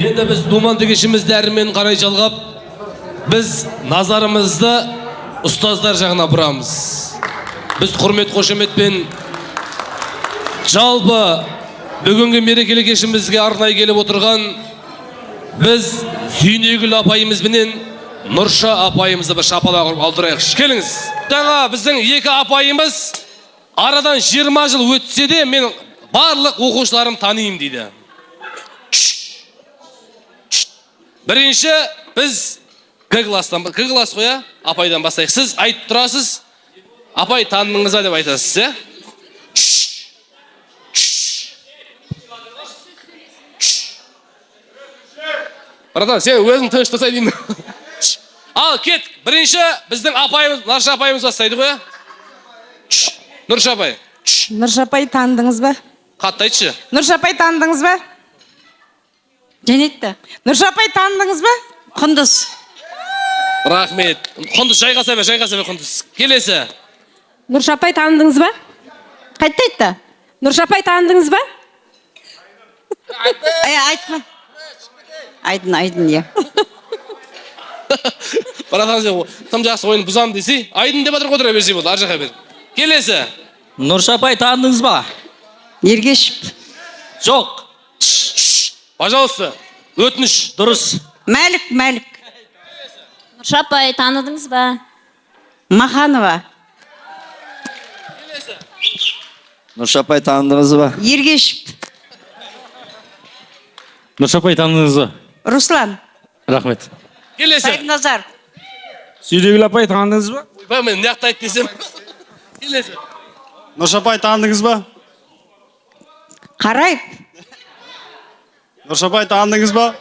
Енді біз думанды кешімізді әрмен қарай жалғап, біз назарымызды ұстаздар жағына бұрамыз. Біз құрмет қошеметпен жалпы бүгінгі мерекелі кешімізге арнайы келіп отырған біз Зейнегүл апайымызбенен Нұрша апайымызды бір шапалақ ұрып алдырайықшы. Келіңіз. Жаңа біздің екі апайымыз арадан 20 жыл өтсе де мен барлық оқушыларым танимын дейді. Бірінші біз Г класстан, Г класс қой, иә? Апайдан бастайық. Сіз айтып тұрасыз, апай таныдыңыз ба деп айтасыз, иә? Братан, сен өзің тыныш тұрсай деймін. Ал кеттік. Бірінші біздің апайымыз, Нұрша апайымыз бастайды ғой, иә? Нұрша апай, Нұрша апай, таныдыңыз ба? Қатты айтшы. Нұрша апай, таныдыңыз ба? Жәнетті. Нұрша апай, таныдыңыз ба? Құндыз. Рахмет. Құндыз, жайғаса бер, жайғаса бер, Құндыз. Келесі. Нұрша апай, таныдыңыз ба? Қайта айтты. Нұрша апай, таныдыңыз ба? Ай, айтма. Айдын, Айдын, иә. Братан, сен тым жақсы ойын бұзамын десе, Айдын деп жатыр, отыра берсе болды, ар жаққа бер. Келесі. Нұрша апай, таныдыңыз ба? Ергешев. Жоқ. Пожалуйста, өтініш. Дұрыс. Мәлік, Мәлік. Нұрша апай, таныдыңыз ба? Маханова. Нұрша апай, таныдыңыз ба? Ергешев. Нұрша апай, таныдыңыз ба? Руслан. Рахмет. Келесі. Сайыпназар. Зейнегүл апай, таныдыңыз ба? Ойбай, мен мына жақта айт десем. Келесі. Нұрша апай, таныдыңыз ба? Қараев. Нұрша апай, таныдыңыз ба?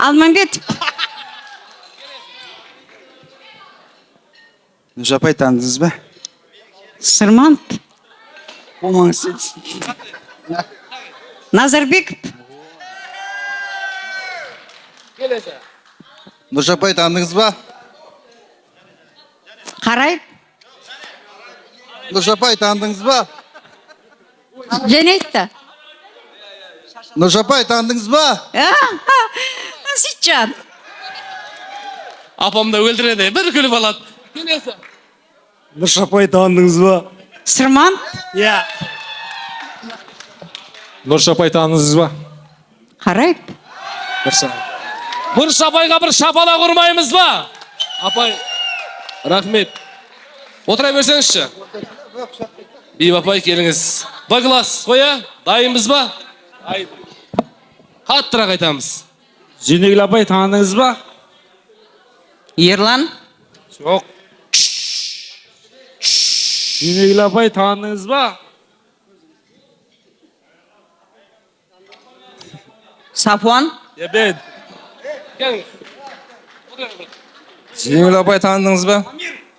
Алмамбетов. Нұрша апай, таныдыңыз ба? Сырманов. Болмаңыз. Назарбеков. Келесі. Нұрша апай, таныдыңыз ба? Қараев. Нұрша апай, таныдыңыз ба? Жәнетті. Нұрша апай, таныдыңыз ба? Сейітжан. Апам да өлтіреді, бір күліп алады. Келесі. Нұрша апай, таныдыңыз ба? Сырманов. Иә. Нұрша апай, таныдыңыз ба? Қараев. Нұрша апайға бір шапалақ ұрмаймыз ба? Апай, рахмет. Отыра берсеңізші. Бибі апай, келіңіз. Б класс қой, иә? Дайынбыз ба? Дайын. Қаттырақ айтамыз. Зейнегүл апай, таныдыңыз ба? Ерлан. Жоқ. Зейнегүл апай, таныдыңыз ба? Сафуан. Ебен. Келіңіз. Зейнегүл апай, таныдыңыз ба?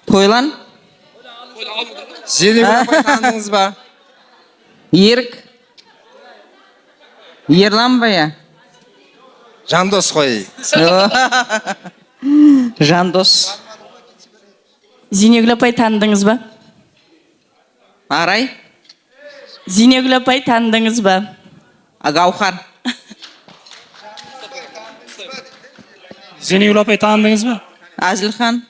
Тойлан. Зейнегүл апай, таныдыңыз ба? Ерік. Ерлан ба, иә? Жандос қой. Жандос. Зейнегүл апай, таныдыңыз ба? Арай. Зейнегүл апай, таныдыңыз ба? Гаухар. Зейнегүл апай, таныдыңыз ба? Әзілхан.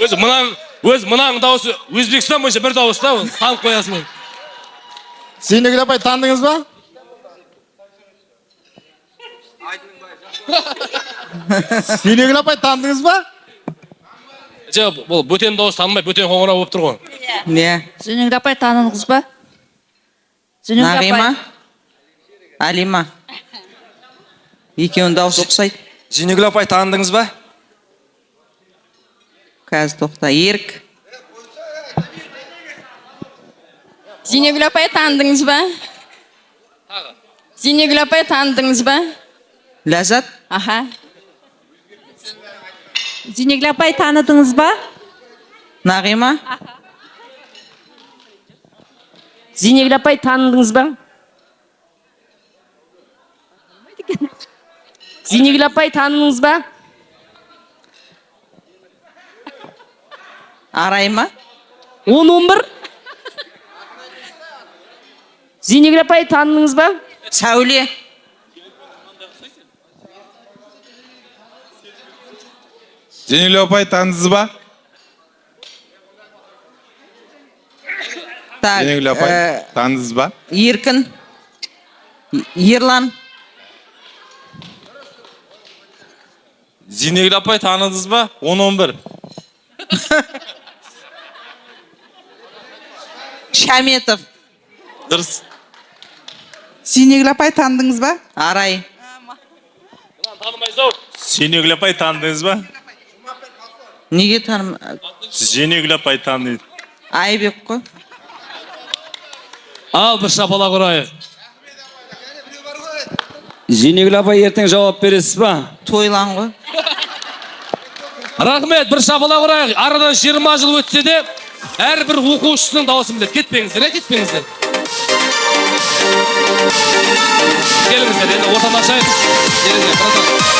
Өзі мынаң, өз мынаның дауысы Өзбекстан бойынша бір дауыс та, ол танып қоясың. Зейнегүл апай, таныдыңыз ба? Зейнегүл апай, таныдыңыз ба? Жоқ, бұл бөтен дауыс танымай, бөтен қоңырау болып тұр ғой. Иә. Зейнегүл апай, таныдыңыз ба? Зейнегүл апай. Нағима. Алима. Екеуінің дауысы ұқсайды. Зейнегүл апай, таныдыңыз ба? Қазір, тоқта. Ерік. Зейнегүл апай, таныдыңыз ба? Зейнегүл апай, таныдыңыз ба? Ләззат. Аха. Зейнегүл апай, таныдыңыз ба? Нағима. Зейнегүл апай, таныдыңыз ба? Зейнегүл апай, таныдыңыз ба? Арай ма? 10-11. Зейнегүл апай, таныдыңыз ба? Сәуле. Зейнегүл апай, таныдыңыз ба? Так. Зейнегүл апай, таныдыңыз ба? Еркін. Ерлан. Зейнегүл апай, таныдыңыз ба? 10-11. Шаметов. Дұрыс. Зейнегүл апай, таныдыңыз ба? Арай. Зейнегүл апай, таныдыңыз ба? Неге таным? Зейнегүл апай таныды. Айбек қой. Ал, бір шапалақ ұрайық. Зейнегүл апай, ертең жауап бересіз ба? Тойлан ғой. Рахмет, бір шапалақ ұрайық. Арадан 20 жыл өтсе де, әрбір оқушысының дауысын біледі. Кетпеңіздер, е, кетпеңіздер. Келіңіздер, енді ортаны ашайық. Келіңіздер, братан.